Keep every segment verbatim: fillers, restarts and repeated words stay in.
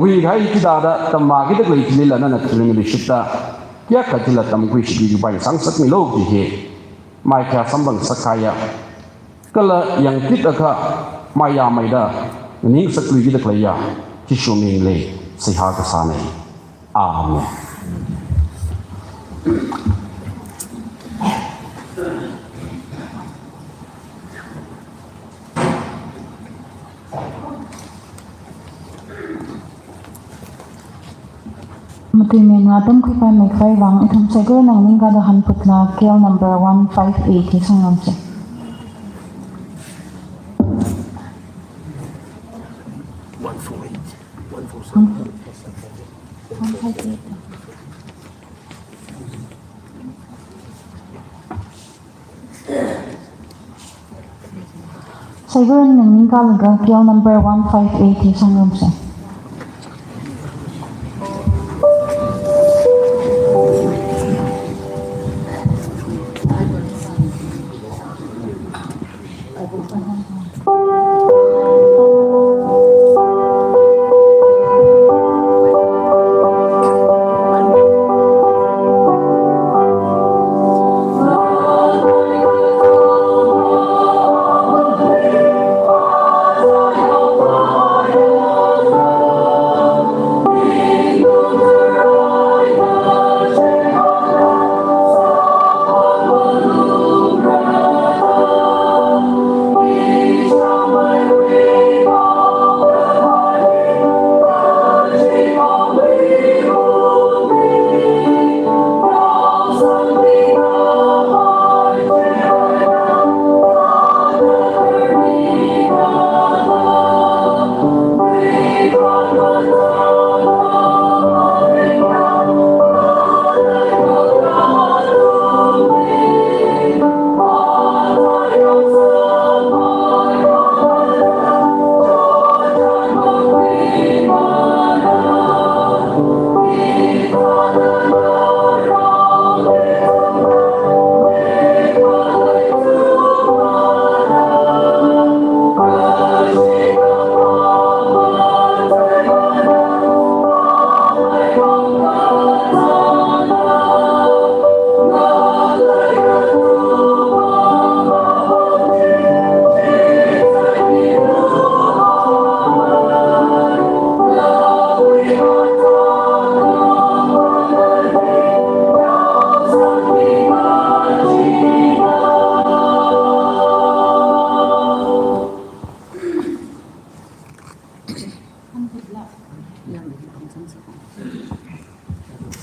Tamkhuikahai chithāda tamvākida khalei chilila nana kharing leishitta, kayākha chila tamkhui shiki kapai sangsakmilu kaji hi maikhayā samphang sakkahaiya, kala yangkit akha mayāmeida nganingsakluikida khaleiya Jishu mingli seihā kasāna. Amen. Matuimi ngatang khuipai maikhavai vang, ithum saikorana nganingkāda hanphut laa, K L number one five eight hi sangrumsa. One four eight. One four seven. One five eight. Saikorana nganingkālaga K L number one five eight hi sangrumsa.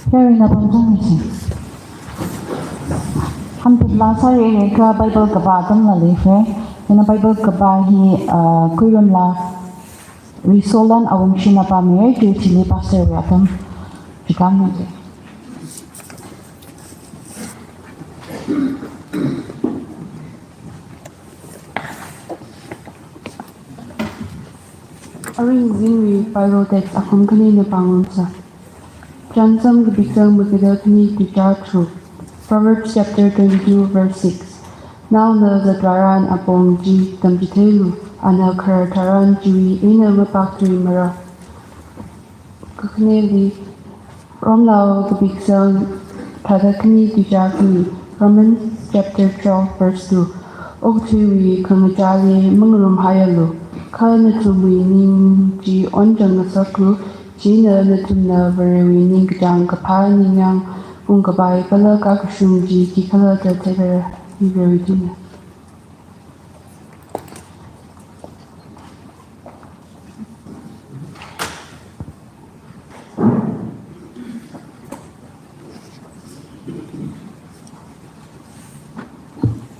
Very na pamjang ni. Hanphut laa sāri, ina kha Bible kapā atam la leife. Ina Bible kapā hi, ah, Khuirumla Risolan Awungshina pāmira, kha chili pastor wui atam chikang na. Arui zingrui Bible text akhum khani eina pāngarumsa. Chānsam kapiksang magada khani tuichā tharuk. Proverbs chapter twenty-two verse six. Naona zatvaran apong chi tamchitheilu, ana kharar tharan chiwui eina mapākthuimara. Kakhaneli, Romnao kapiksang thāda khani tuichā khani, Romans chapter twelve verse two. Okathuiwui khangachāli mangarumhaialu, kha nathumwui ning chi onchang ngasaklu, chieina nathumna Varewui ningkachāng kaphā ningyāng, pungkaphā kala kakashung chi khikhala da theipairai. Hi Varewui tuina.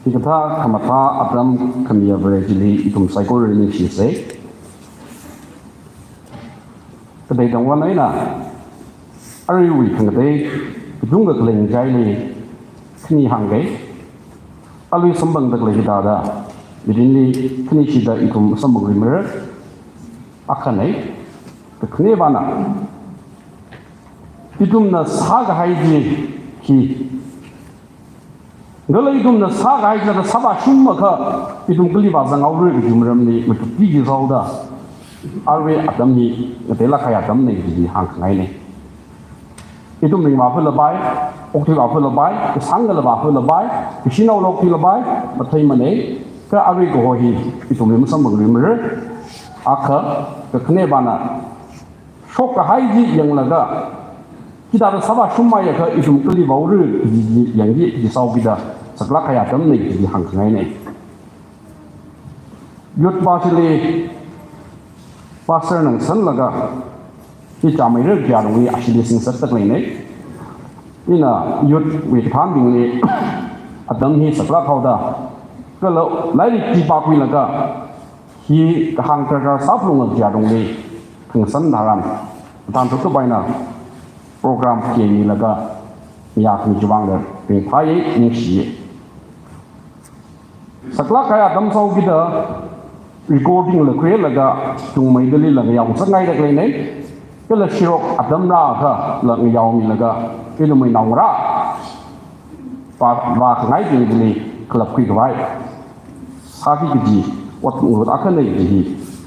Hikathā khamathā atam khamiya Vare chili ithum saikora ningshisei. Kathei tangwan eina, aruiwui khangatei kachungkha khaleng kajaili khani hāngkei. Arui samphangda khalei hithāda mirinli khanishida ithum samphangluimara. Akhanei, kakhanevana, ithumna sākahai chi hi, kala ithumna sākahai chithāda sāvāshungakha ithum kali vāzangngaorei kaji maramli matuktiki zaoda, Arui atam hi ngateilāk kahai atamna kaji hi hāngkhangaina. Ithum ringvā phalapai, okthuivā phalapai, kasāngkala vā phalapai, kashinao okthuilapai, matheimana, kha arui kaho hi ithumli masamphangluimara. Akha, kakhanepana shokkahai chi yanglaga, hithāda sāvāshungmeiakha ithum kali vāura kaji chi yangki, chi sāhaokida saklāk kahai atamna kaji hāngkhangaina. Youth pa chili pastor na ngasanlaga, hi chāmeira kaji alungli ashili singngasakda khaleina. Ina youth wui kathānbingli atam hi saklākhaoda, kala lairik chi pākhuilaga, hi kahāng tarākha sāphalungra kaji alungli khangasan tharan, mathānthut kapai eina program khayang milaga, mayākhami chiwui vāngla ringphāya, ningshiya. Saklāk kahai atam sāhaokida recording la khuilaga, chungmeidalila ngayaongasakngaida khaleina, kala shirok atam rākhala ngayaomilaga, ithumwui naongarā vā, vākhangaibingli khalap khuikhavai sāki kaji ot ngarut akhana kaji hi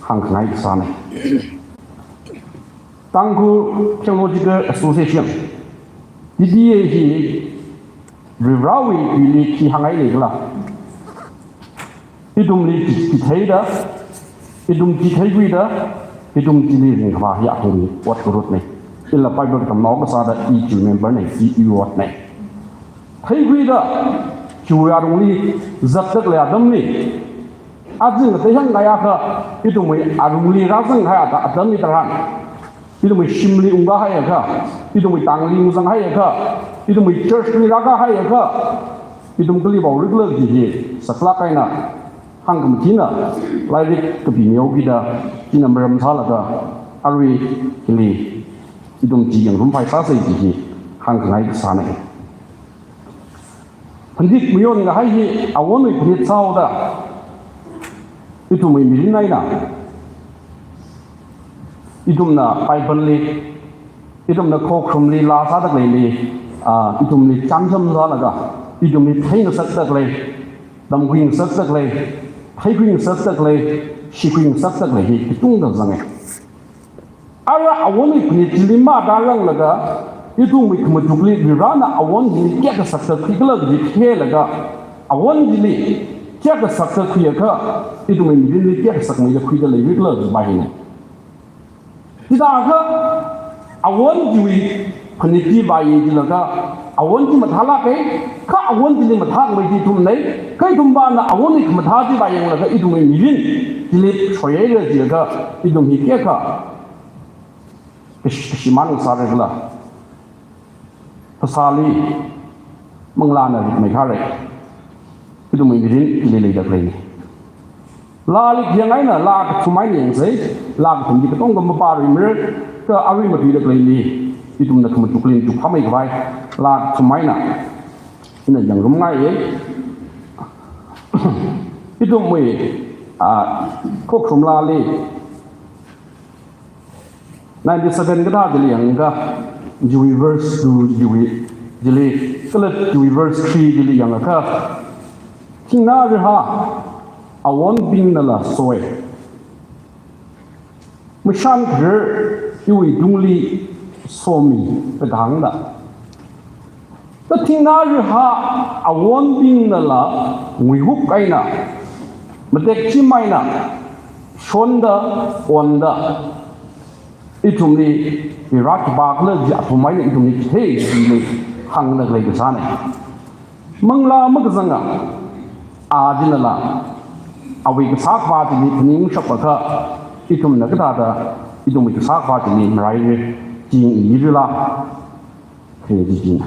hāngkhangai kasāna. Tangkhul Theological Association, T T A hi Varivarāwui tuili khi hāngngailei khala, ithumli chi, chitheida, ithum chitheikhuida, ithum chili ringkhavā hi athumwui ot ngarutna. Ila Bible katamnao kasāda i chiwui member na, i, iwui otna. Theikhuida, chiwui alungli zatda khalei atamli, aja ngateihāngkahaiakha, ithumwui alungli rāzanghai ata-, atamli tharan, ithumwui shimli ungkahaiakha, ithumwui tangli ungzanghaiakha, ithumwui church li rākahaiakha, ithum kali vāura khala kaji hi saklāk eina hāngkhamathina, lairik kapimihaokida, china maram sālaga, arui hili ithum chi yangrumphai sāsa kaji hi hāngkhangai kasāna. Phanit mayonkahai hi awonwui phanit sāhaoda, ithumwui mirin eina, ithumna Bible li, ithumna khokharumli laa sāda khaleili, ah, ithumli chānjam sālaga, ithumli theingasakda khalei, tamkhuingasakda khalei, theikhuingasakda khalei, shikhuingasakda khalei hi katongda zanga. Ara awonwui phanit chili mathāranglaga, ithumwui khamathukli Varivarāna awon chili kayākha sakthat khuikhala kaji theilaga, awon chili kayākha sakthat khuiakha, ithumwui mirinli kayākha sakmeida khuida leira khala kajiva hina. Hithākha awon chiwui phanit chi vāya jilaga, awon chi mathālāka, kha awon chili mathākhamei chi ithumna, kha ithumvana awonwui khamathā chi vāyanglaga ithumwui mirin chili shoihaira jilaga, ithum hi kayākha kash-, kashimān sāra khala. Phasāli manglāna ritmeikhara. Ithumwui mirin chili leida khaleina. Laali khayang eina, laa kathum eina yangsa, laa kathum chi katonga mapāluimara, kha arui matuida khaleili, ithumna khamathukli mathukphāmeikhavai, laa kathum eina ina yangrumngaiya. Ithumwui, ah, khokharum laali, ninety-seven kathā chili yangakha, chiwui verse two chiwui chili, kala chiwui verse three chili yangakha, thingnā rahā awonbingnala soi, mashan kharar iwui tungli somi kadangda. Kha thingnā rahā awonbingnala nguihuk eina, matek chim eina, shonda, onda, ithumli Varivarā khipākhala chi athum eina ithumli chithei chili hāngda khalei kasāna. Manglā makazanga a chinala, awui kasā khavā chili phaningshapakha, ithumna kathāda ithumwui kasā khavā chili maraira, ching irila. Khayang chi china.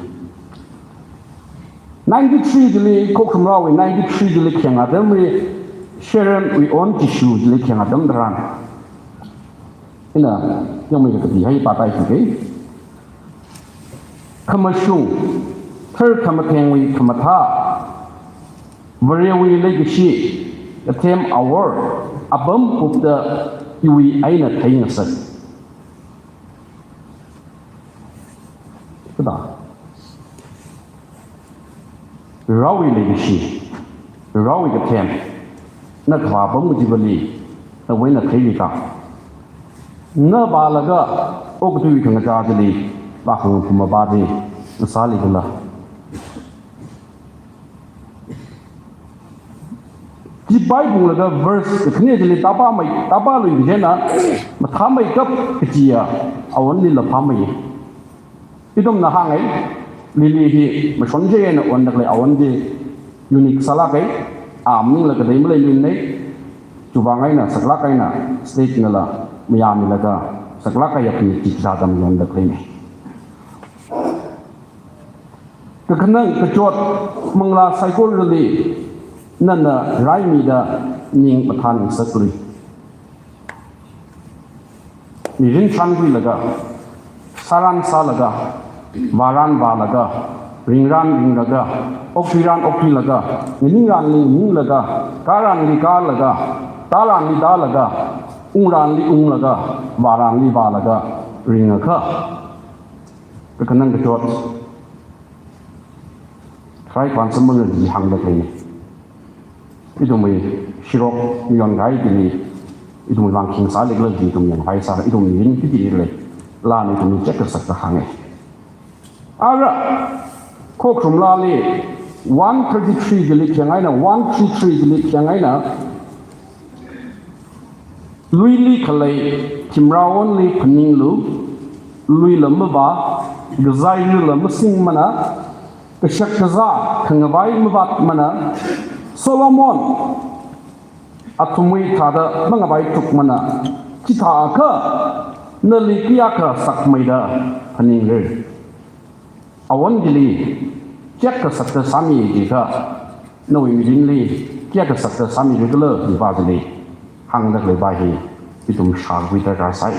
Ninety-three chili, khokharum laawui ninety-three chili khayang atamli, Sharonwui own tissue chili khayang atam tharan, ina yangmeikha katihai pātaithukei. Khamashung, tharkhamathengwui khamathā, Varewui leikashi, kathem awor, apam kupda iwui eina theingasak. Kathā? Varivarāwui leikashi, Varivarāwui kathem, na khavā apam kachivali, nawui eina theivi ka. Na vālaga okathui khangachā chili vākhangapam mavāti, masāli kala. Chi paiphunglaga verse kakhane chili tāpāmei, tāpālui kaji eina, mathāmeikap kajiya awonlila phāmei. Ithumna hāngai, Lily hi mashon chi eina onda khalei awon chi unique sālākai, a maningla katei maleiluinei, chiwuivang eina saklāk eina state nala mayāmilaga saklāk eina yapni chi sādam yonda khaleinei. Kakhanang kachot manglā saikorali nana raimida ning mathān ngasaklui. Mirin shānkhuilaga, sāran sālaga, vāran vālaga, ringran ringlaga, okthuiran okthuilaga, nganingranli nganinglaga, kāranli kālaga, tāranli tālaga, ungranli unglaga, vāranli vālaga ringakha, kakhanang kachot kharai kwan samang ji hāngda khalei. Ithumwui shirok mayon kahai chili, ithumwui vang khi ngasāli khala chi ithum yangpai sā, ithumwui mirin khi chili lei, laa ithumwui check kasakta hāngai. Ara, Khokharum laali one thirty-three chili khayang eina, one three three chili khayang eina, luili khalei thimrawonli phaninglu, luila mavā, kazailila masingmana, kashak kazā khangavai mavātmana, Solomon athumwui thāda mangavai thukmana, chithākha nali kayākha sakmeida phaningra. Awon chili kayākha sakta sāmi jiakha, nawui mirinli kayākha sakta sāmira khala, hiva chili hāngda khaleiva hi ithum shākhuida rāsai.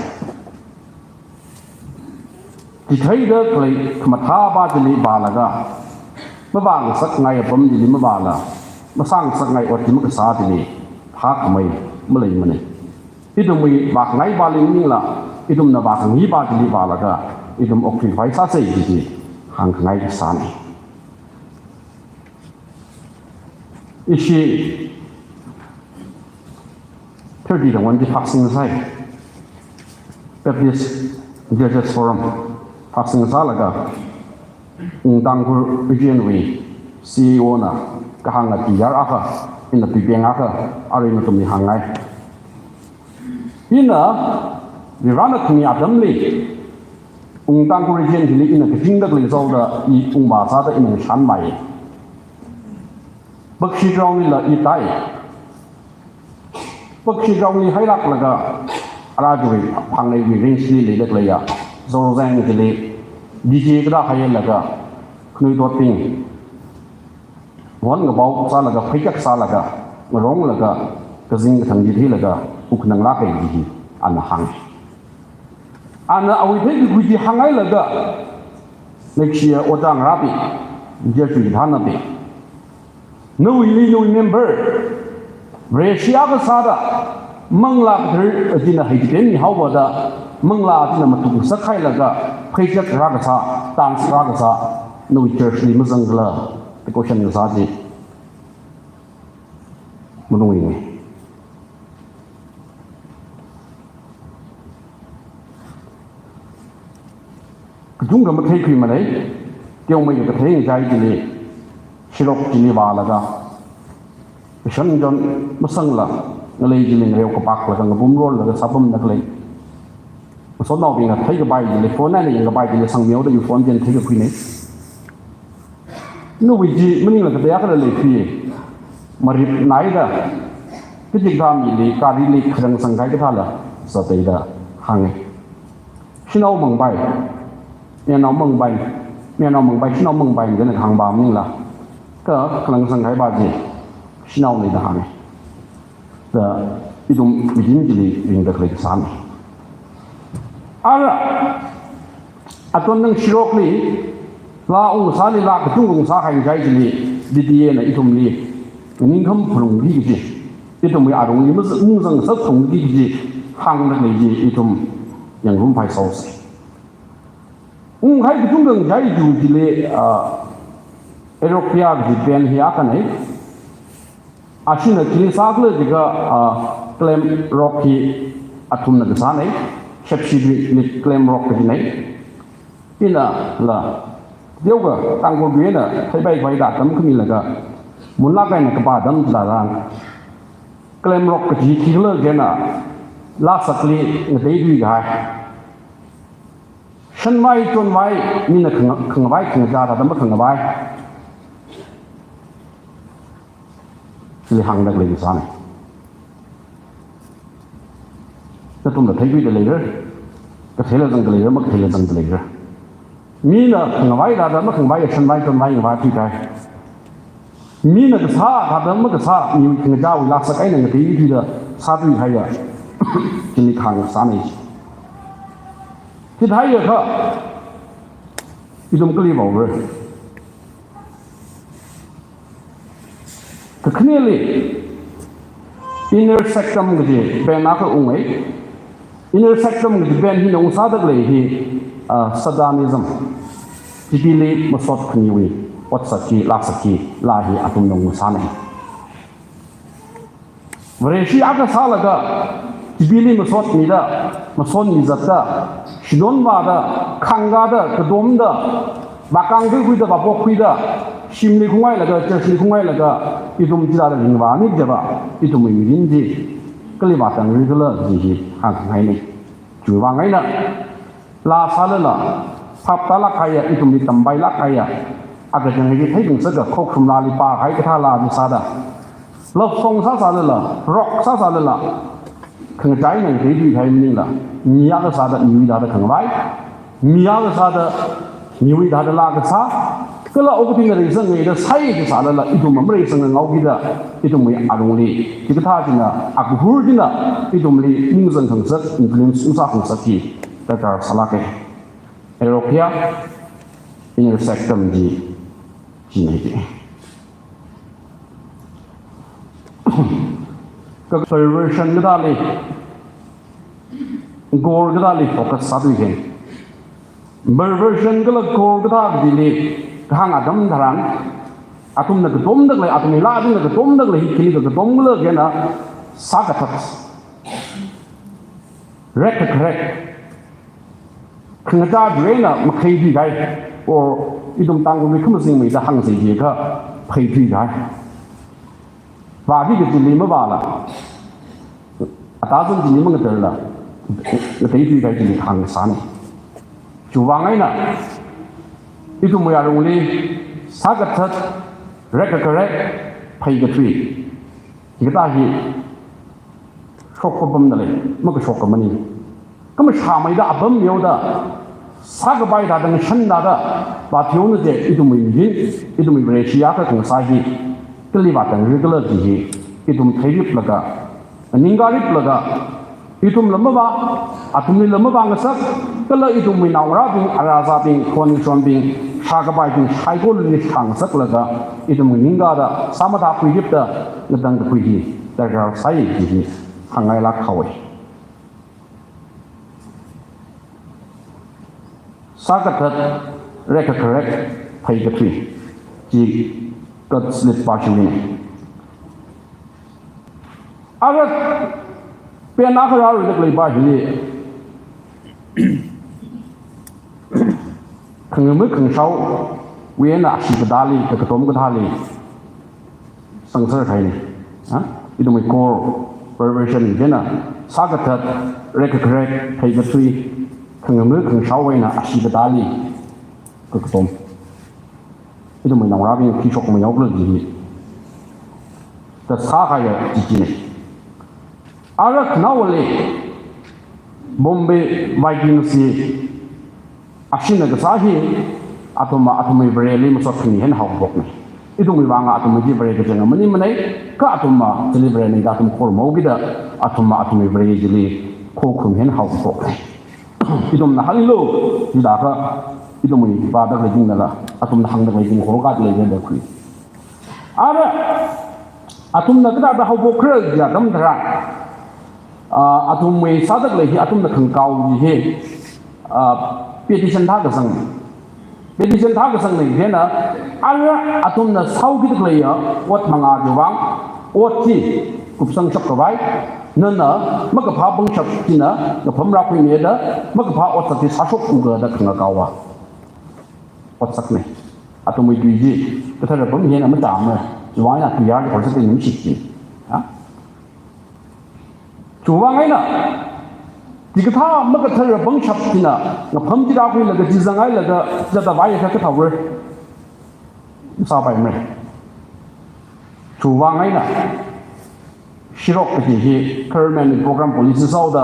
Chitheida khalei khamathāva chili vālaga, mavāngasakngai apam chili mavāla, masāngasakngai ot chi makasā chili phākhamei maleimanei. Ithumwui vākhangai vāli maningla, ithumna vākhangaiva chili vālaga, ithum okthuikhavai sāsei kaji hāngkhangai kasānei. Ishi thirty tangwon chi phāksing sai. Baptist Churches Forum phāksing sālaga, Ung Tangkhul Region wui C E O na kahāng athei yar akha, ina tuipeng akha, arui nathumli hāngngai. Ina, Varena khami atamli, Ung Tangkhul Region hili ina kazingda khalei jaoda, i ungvā sāda ina shānmai. Bakshi ground lila i tai. Bakshi ground li hailāklaga, ara juri Phangleiwui range li leida khaleiya, Zorzang chili, D J kathā hailaga, khanuithotbing, won ngapao sālaga, pheichak sālaga, ngaronglaga, kazing kathang chi theilaga, uknang lāka kaji hi ana hāng. Ana awui theikakhui chi hānghailaga, next year ojā ngarābing, Jesuit hanabi, nawuili nawui member, Vareshi akha sāda, Manglā Kathara china haichipen mihaowa da, Manglā china mathuk ngasakhailaga, pheichak rākasā, dance rākasā, nawui church li mazang khala, the question ngasā chi malung yinge. Kachungkha matheikhuimanei, teomeikha kathei ngachai chili, shirok chili vālaga, kashan chon masangla, ngalei chili ngareo kapaklaga, ngapum rollaga sāpamda khalei. Masotnaobingna theikapai chili, phone eina yangkapai chili, sangmeoda yu phone chieina theikakhuinei. Nawui chi maningla kateiyakha leikhui, maripnaida, kachikathā mili, garili kharang sangkahai kathāla zateida hānge. Shanao mangpai, mayarnao mangpai, mayarnao mangpai, shanao mangpai, chieina kahāngva maningla, ka kharang sangkahaiva chi shanaonei da hānge. Da ithum mirin chili ringda khalei kasānei. Ara, aton nang shirokli, laa ungsāli laa kachungkha ungsākahai ngachai chili, D D A na ithumli ningkham phalungki kaji, ithumwui arongli mazang, mazang sāthungki kaji, hāngda khalei chi ithum yangngarumpai sāusei. Unghai kachungkha ngachai chu chili, ah, Aeropia kaji band hi akhanei. Ashina khi sākhala jiakha, ah, Clam Rock hi athumna kasānei. Shepshi bri ni Glamrock kajinei. Inala, teokha Tangkhulbingna theipaipai da atam khamilaga, munlāk eina kapā atam chitharan, Glamrock kaji khikhala chieina, laa sakli ngateithui kahai. Shanvai, chonvai, mina khang-, khangavai, khangachā thāda makhangavai. Chili hāngda khalei kasānei. Nathumla theikhuida leira, katheila zangda leira, makatheila zangda leira. Mina khangavai thāda makhangavai, shanvai, chonvai ngavaithui kahai. Mina kasā thāda makasā, mi khangachāwui laa sak eina ngateithuida sāthui kahaiya. Chili hāngda sānei. Hithāhaiakha, ithum kali vaora. Kakhaneli, inner sanctum kaji band akha ungai. Inner sanctum kaji band hina ungsāda khalei hi, ah, Satanism, Chipili masot khaniwui otsak chi, laa sak chi, laa hi athumna ungsānei. Vareshi akha sālaga, Chipili masotmida, masotmi zatda, shidon vāda, khāngkāda, katomda, vākāng khuikhuida, vāpok khuida, shimli khungailaga, churchli khungailaga, ithum chithāda ringvāmi java, ithumwui mirin chi kali vātangri khala kaji hi hāngngainei. Chiwui vang eina, laa sālala, phap tālāk kahaiya, ithumli tampailāk kahaiya, akachang hi theikhangasaka, khokharum laali pākahai kathā laa chi sāda, love song sāsālala, rock sāsālala, khangachā eina ngateithui kahai maningla, mi akha sāda miwui thāda khangavai, mi akha sāda miwui thāda laa kasā, kala okathuina reisangda sāi kasālala, ithum mareisangngao kida, ithumwui alungli, chikathā china, akahur china, ithumli ningzang khangasak, influence ungsā khangasak chi darkar sālākei. Arokhia, inner sanctum chi, chinei chi. Kha perversion kathāli, gore kathāli focus sāthuiya. Perversion kala gore kathā kajili kahāng atam tharan, athumna katomda khalei, athumwui laa china katomda khalei hi khili katom khala chieina, sākathat, rekkakharek, khangachā chi eina makhaithui kahai, or ithum Tangkhulwui khamashing meida hāngsa chiakha phaithui kahai. Vāki kajili mavāla, atazan chili mangatarla, ngateithui kahai chili hāngsānei. Chiwui vang eina, ithumwui alungli, sākathat, rekkakharek, phaikathui, hikathā hi shokpapamda lei, makashok khamani. Khamashāmeida apam yaoda, sākapai thāda, ngashan thāda, vāthuihaona je, ithumwui mirin, ithumwui Vareshi akha khangasā hi kali vātangri khala kaji hi, ithum theiriplaga, nganingkariplaga, ithumla mavā, athumlila mavāngasak, kala ithumwui naongarābing, arāzābing, khon kashonbing, shākapaibing saikorali shāngasaklaga, ithum nganingkada, sāmathākhuiripda, ngatangkakhui hi darkar sāi kaji hi hāngngailāk haowei. Sākathat, rekkakharek, phaikathui. Chi God's lip passion ni. Ara, pen akha rāluida khaleipa hili, khangama khangshaowui eina ashee katāli, kakatom kathāli, sangser kahaina. Ha? Ithumwui gore, perversion, chieina, sākathat, rekkakharek, phaikathui, khangama khangshaowui eina ashee katāli, kakatom. Ithumwui naongarābing khi shokmayao khala kaji hi, da sākahaiya chi china. Ara khanaowali, Bombay Vikings hi, asheena kasā hi, athumva athumwui Vareli masot khami eina haophokna. Ithumwui vang athumwui chi Vare kachang maningmana, kha athumva chili Varena da athum khorumhaokida, athumva athumwui Vare chili khokharum eina haophokna. Ithumna hānglu, chithākha, ithumwui vāda khalei jingnala, athumna hāngda khalei jing horkada leida khui. Ara, athumna kathāda haophokra kaji atam tharan, ah, athumwui sāda khalei hi, athumna khangakao hi, ah, petition thākasang. Petition thākasangna chieina, ara athumna sāhaokida khaleiya ot mangā chiwui vang, ot chi kupsang shapkhavai, Nana makaphā pangshap china ngaphamrākhuimida, makaphā otsak chi sāshok uga da khangakaowa otsakna. Athumwui tui chi kathara pam hina matamra. Chiwui vang eina tuiyār horsakta nimshik chi. Ha? Chiwui vang eina, chikathā makathara pangshap china ngaphamchirākhuilaga chi zanghailaga, chithāda vāya kha kathāwui sāpaimara. Chiwui vang eina, shirok kaji hi government program policy sāhaoda,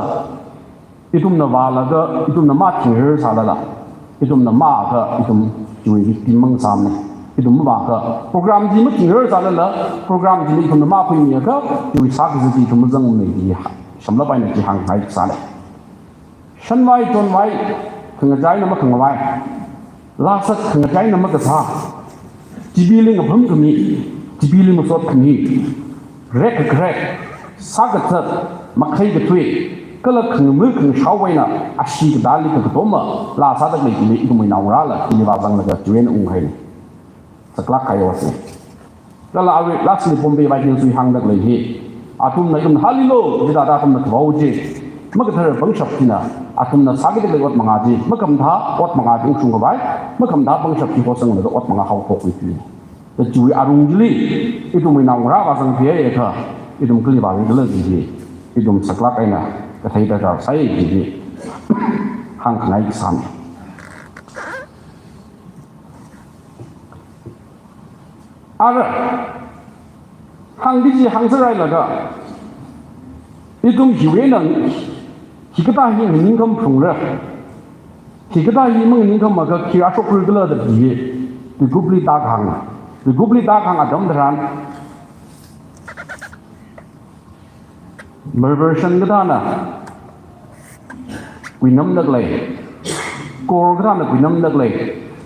ithumna vālaga, ithumna mathingrar sālala, ithumna maka, ithum chiwui victim mang sāmana. Ithum maka, program chi mathingrar sālala, program chi ithumna makhuimiakha, chiwui sākazat chi ithum mazangmana chi ha, shamlap eina chi hāngngai sāna. Shanvai tonvai khangachaina makhangavai, lāsat khangachaina makasā, chibingli ngapham khami, chibingli masot khami, rek kakarek, sākazat, makhei kathui, kala khangama khangashao eina ashee katāli kakatoma laa sāda khalei chili ithumwui naongarāla chili vāzanglaga chiwui eina unghaina. Saklāk kahai otna. Kala arui lastly Bombay Bible sui hāngda khalei hi, athumna ithumna hālilu jida da athumna kavao chi, makathara pangshap china athumna sākida khalei ot manga chi, makhamathā ot manga chi ungshungkhavai, makhamathā pangshap chi hosanglaga ot manga haophok khui. Kachiwui arung chili ithumwui naongarā vāzangphaiakha, ithum kali vāringkhala kaji hi ithum saklāk eina kathei darkar sai kaji hi hāngkhangai kasāna. Ara, hāngdi chi hāngserhailaga, ithum hiwui eina, hikathā hi nganingkhamaphungra, hikathā hi manganingkhamakha khi rāshokrar khala da hi, tuikupli tākahāng, tuikupli tākahāng atam tharan, perversion kathāna kuinamda khalei, kor kathāna kuinamda khalei,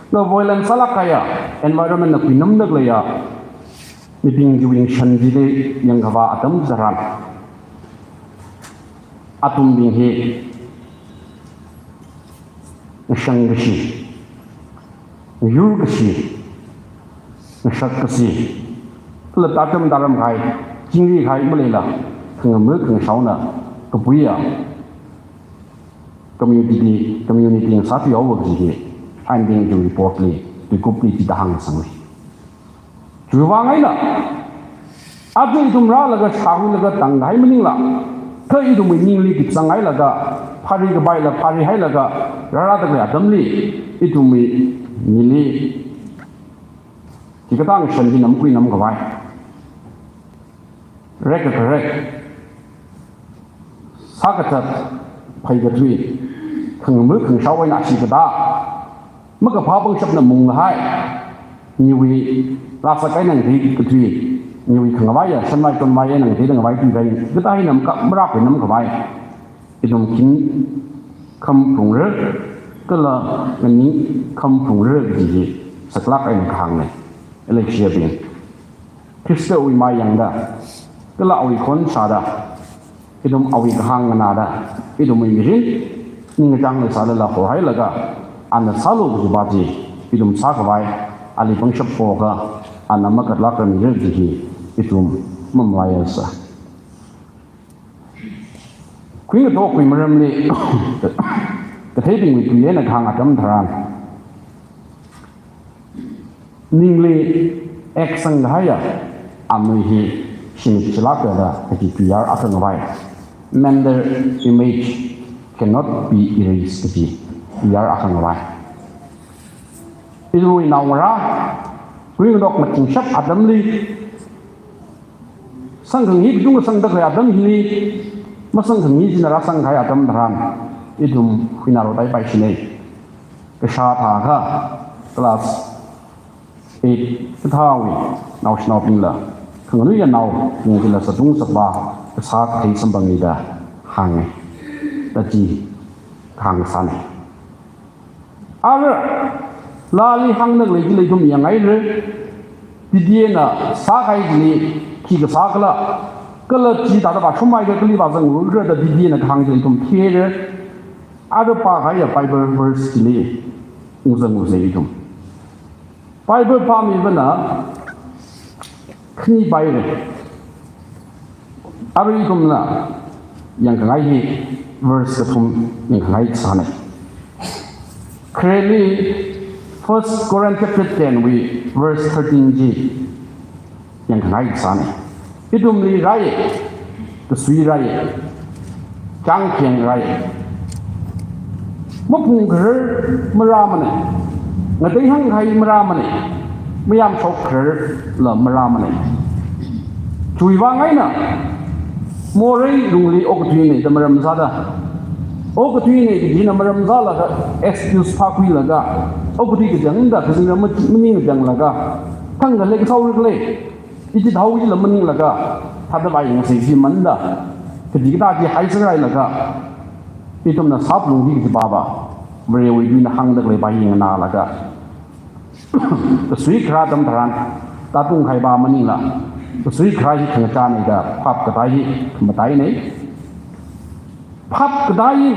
kala violence sālāk kahaiya environment na kuinamda khaleiya mibing chiwui shan chili yangkhavā atam tharan, athumbing hi ngashang kashi, ngayur kashi, ngashak kashi, kala tātam tāram kahai, chingri kahai maleila, khangama khangashaona kapuiya community, community ngasāthuihaowa kaji hi, finding chi report li, tuikupli chithāda hāngsangna. Chiwui vang eina, aja ithum rālaga shākhuilaga tāngkahai maningla, kha ithumwui ningli kizanghailaga, phari kapaila phari hailaga, rārāda khalei atamli, ithumwui ningli, hikathā ngashan hi namkui namkhavai, rek kakarek, sākazat, phei kathui, khangama khangashao eina ashee katā, makaphā pangshapna mungkahai, niwui lāsat eina ngathei kathui, niwui khangavaiya shanvai tonvai eina ngatheida ngavai tui kahai, kathā hina maka marākhui namkhavai, ithum nganingkhamaphungra, kala nganingkhamaphungra kaji hi saklāk eina kahāngna. Leikashiyabing, Khristawui mai yangda, kala awui khon shāda, ithum awui kahāng nganāda, ithumwui mirin ningkachāng leisālala horhailaga, ana sālu kajipa chi ithum sākhavai, ali pangshap pokha, ana makatlāk rāmira kaji hi ithum mamalaisa. Khuingatok khuimaramli, katheibingwui tui eina kahāng atam tharan, ningli ek sangkahaiya amei hi shimit chilākda kaji tuiyār akha ngavai. Mental image cannot be erased kaji tuiyār akha ngavai. Ithumwui naongarā, khuingatok machingshap atamli, sangkhanghi kachungkha sangda khalei atam hili, masangkhanghi china rāsang kahai atam tharan, ithum khuinarok tai paishina. Kashā thākha, class eight kathāwui naoshinaobingla, khanganuiya naobing chila sātung sāpa, kasā kathei samphangda hānga. Da chi kahāng sāna. Ara, laali hāngda khalei chili ithum yangngaira, Didiyana sākahai chili khi kasā khala, kala chithāda vāshungmeiakha kali vāzangrara da Didiyana kahāng chili ithum theira, ara pākahaiya Bible verse chili ungzangrasa ithum. Bible pāmivana khani paira. Arui ithumna yangkhangai hi verse kathum yangkhangai sāna. Khareli First Corinth chapter ten wui verse thirteen chi yangkhangai sāna. Ithumli rai, kasui rai, chāngkheng rai. Maphungkharar marāmana, ngateihāngkahai marāmana, mayamshokkhararla marāmana. Chiwui vang eina, morei lungli okathuina da maram sāda, okathuina da hina maram sālaga, excuse phākhuilaga, okathui kachangda, kazingram ma-, maningkachanglaga, thangkha lei, kasao rik lei, ichi thao ichila maninglaga, thāda vāyangsa chi manda, kaji kathā chi haisāhailaga, ithumna sāphalungki kaji pāva, Varewui tuina hāngda khalei pā hi nganālaga, kasui kharā atam tharan, tātungkahai pā maningla, kasui kharā hi khangachāna da phap katā hi khamataina. Phap katā hi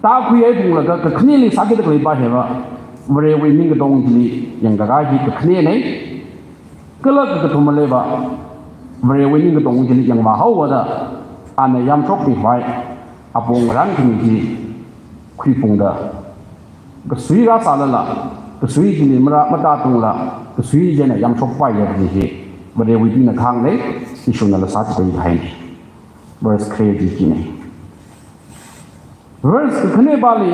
tākhuiya phunglaga, kakhaneli sāki da khalei pā hiva, Varewui ningkatong chili yangkakā hi kakhanena. Kala kakathuma leiva, Varewui ningkatong chili yangvā haowa da, ana yamshokmihai apong ngarankhami chi khuiphungda, kasui rāsālala, kasui chili marā matātungla, kasui china yamshokpaiya kaji hi, Varewui tuina kahāngna, Jishunala sāchipai kahaina. Verse khare chi china. Verse kakhane pāli,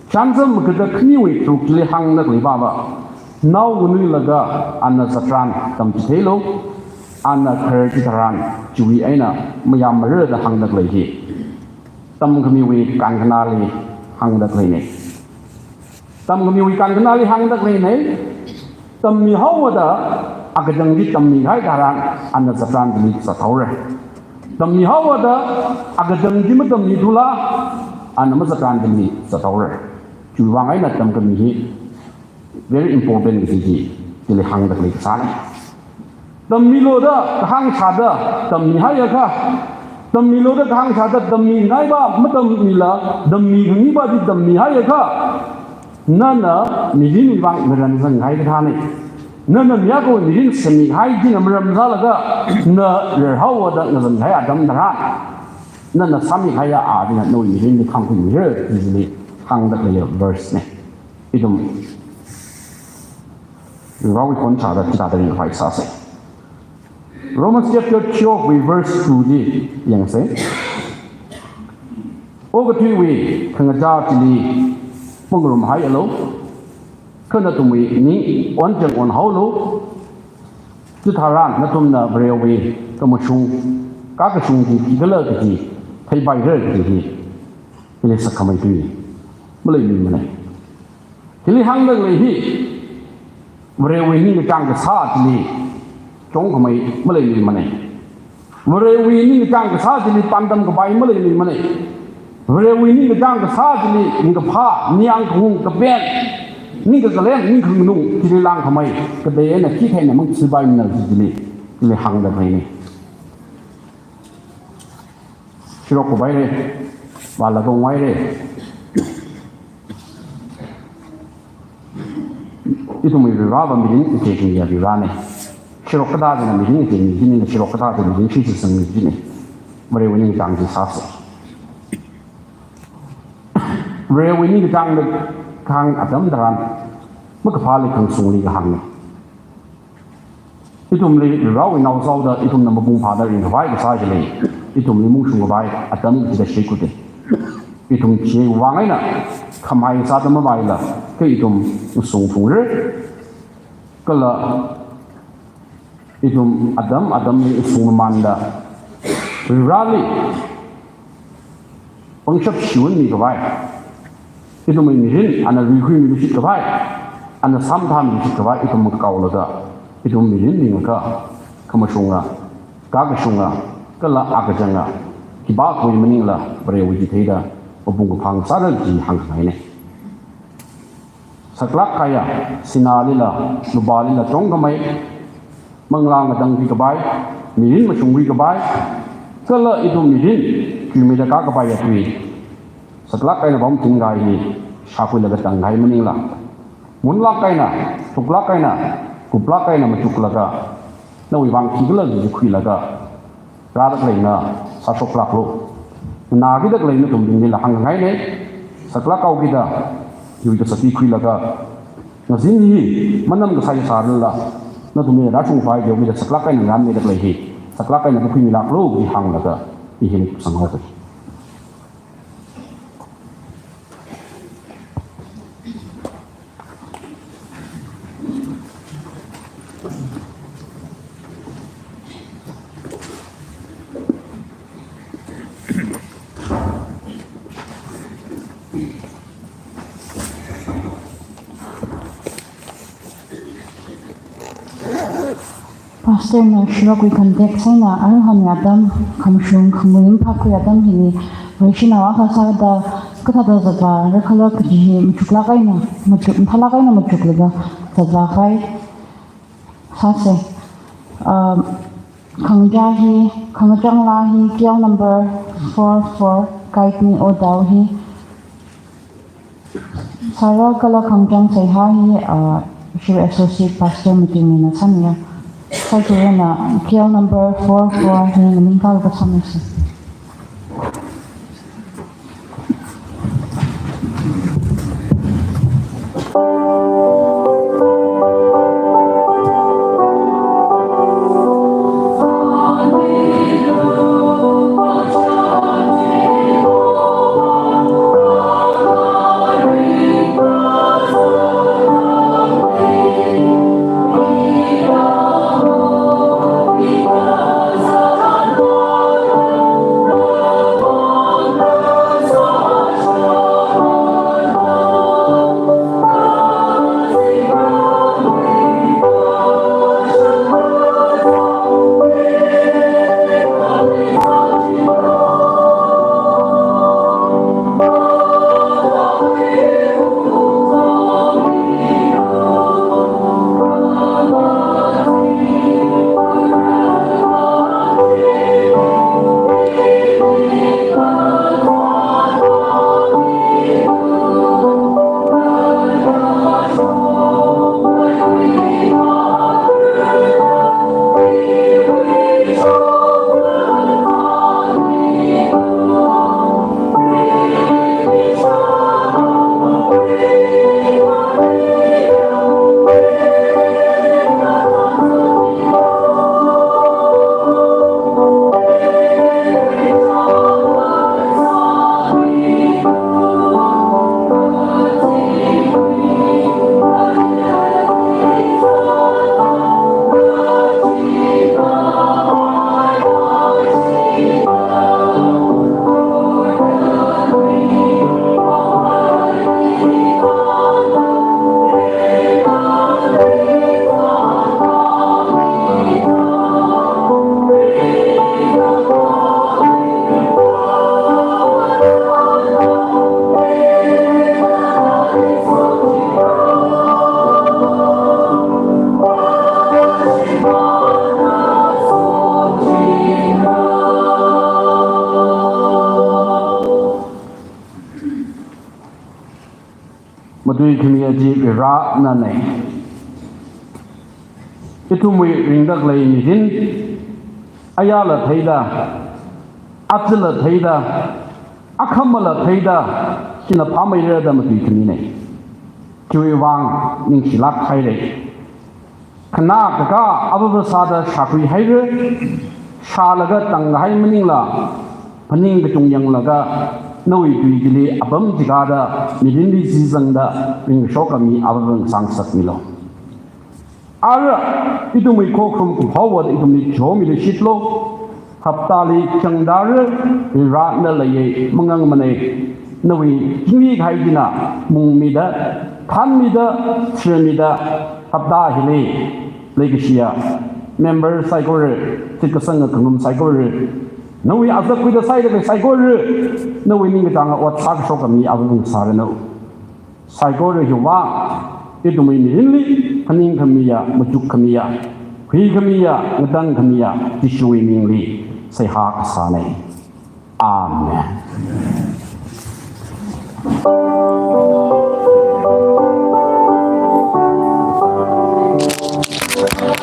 Chānjam maga khaniwui tharuk chili hāngda khalei pāva, nao nganuilaga ana zatran tamchitheilu, ana khar chitharan chiwui eina mayāmara da hāngda khalei hi, tamkhamiwui kankhanāli hāngda khaleina. Tamkhamiwui kankhanāli hāngda khaleina. Tammihaowa da akachang chi tammikahai tharan, ana zatran chili zathaora. Tammihaowa da akachang chi matammithula, ana mazatran chili zathaora. Chiwui vang eina tamkhami hi very important kaji chi, chili hāngda khalei kasāna. Tammilu da kahāng sāda tammihaiakha, tammilu da kahāng sāda tammingai pā matammila, tammikhami pā chi tammihaiakha, nana mirinwui vang ngaranzanghai kathāna. Nana mi akhawui mirin sāmihai china maram sālaga, na rarhaowa da ngazanhai atam tharan, nana sāmihaiya a china nawui mirinli khangkhuimira, chili hāngda khalei verse na. Ithum Varewui khon sāda chithāda ringphai sāsa. Romans chapter twelve wui verse two li yangsa. Okathuiwui khangachā chili pangrumhaialu, kha nathumwui ning onchang onhaolu, chitharan nathumna Varewui khamashung, kakashung chi khikhala kaji theipaira kaji hi, hili sakkhamei tui maleiluimana. Hili hāngda khalei hi, Varewui ningkachāng kasā chili chungkhamei maleiluimana. Varewui ningkachāng kasā chili pāngdam kapai maleiluimana. Varewui ningkachāng kasā chili ringkaphā, ningyāng kahung kapen, ningkakalen, ningkhanganung chili langkhamei, katei eina khikha eina mangthuipaimana kaji chili, chili hāngda khaleina. Shirok kapaira, vāla kongvaira. Ithumwui Varivara mirin kaji khaniya Varivarana. Shirok kathā china mirin kaji mi china, shirok kathā china mirin shitsangmi china. Varewui ningkachāng chi sāsa. Varewui ningkachāngda kahāng atam tharan, makaphāli khangsungli kahāngna. Ithumli Varewui nao sāhaoda, ithumna mapung phāda ringkhavai kasā chili, ithumli mungshung khavai atam chida shikuda. Ithum chiwui vang eina khamai sāda mavaila, kha ithum ngasung phungra. Kala ithum atam atamli ngasungmamānda, Vareli pangshap shiwunmi khavai, ithumwui mirin ana ruikhuimiluishit khavai, ana samthāmiluishit khavai, ithum makaolaga, ithum mirin mingakha, khamashunga, kakashunga, kala akachanga, khipākhawui maningla Varewui chitheida mapung kaphā sāra kaji hāngkhangaina. Saklāk kahaiya, sinā lila, lupā lila chungkhamei, manglā ngatangkhui kapai, mirin mashungkhui kapai, kala ithum mirin, chuimeida kākapaiya tui, saklāk eina pamting kahai hi, shākhuilaga tangkahai maningla, munlāk eina, thuklāk eina, kuplāk eina machuklaga, nawui vang khikhala chi khuilaga, rāda khaleina sāshoklāklu. Nganākida khalei nathum bingli la hāngngainei, saklāk haokida, iwui kasā chi khuilaga, ngazin hi manam kasā sālala, nathumli rāshung phai jihaokida saklāk eina nganāmida khalei hi, saklāk eina kakhuimilāklu kaji hānglaga, i hi sanghaoki. Pastor na shilok wui context eina aruihon atam, khamashung khamui maphākhui atam hili, Vareshinao akha sāda kathāda zatvāra khala kaji hi machuklāk eina, machuk, mathālāk eina machuklaga zatvākhavai sāsa. Um, khangachā hi, khangachāng laa hi, K L number four four, Guide Me, O Thou hi. Sāra kala khangachāng seihā hi, ah, ishi Associate Pastor Matingmina sāmiya. Saikorana K L number four four hi nganingkālaga sāmisa. Matui khamiya chi Varivarānanei. Ithumwui ringda khalei mirin, ayāla theida, azala theida, akhamala theida, china phāmeira da matui khaminei. Chiwui vang ningshilāk hairei. Khanā kakā avāva sāda shākhuihaira, shālaga tangkahai maningla, phaning kachung yanglaga, nawui tui chili apam chikāda, mirinli zizangda, ringkashok khami avāva ngasāngasakmilu. Ara, ithumwui khokharum kaphāva ithumli chomida shitlu, haptali changdara, Varivarāna leiya mangangmanei, nawui chingri kahai china, mungmida, thanmida, tharmida, hapta hili, leikashiya, member saikora, shitkasanga kangum saikora, nawui azak khuida saida khalei saikora, nawui ningkachānga ot sākashok khami avāva ngasāranu. Saikora hiwui vang, ithumwui mirinli, phaning khamiya, machuk khamiya, khui khamiya, ngatang khamiya, Jishuwui mingli, seihā kasānei. Amen.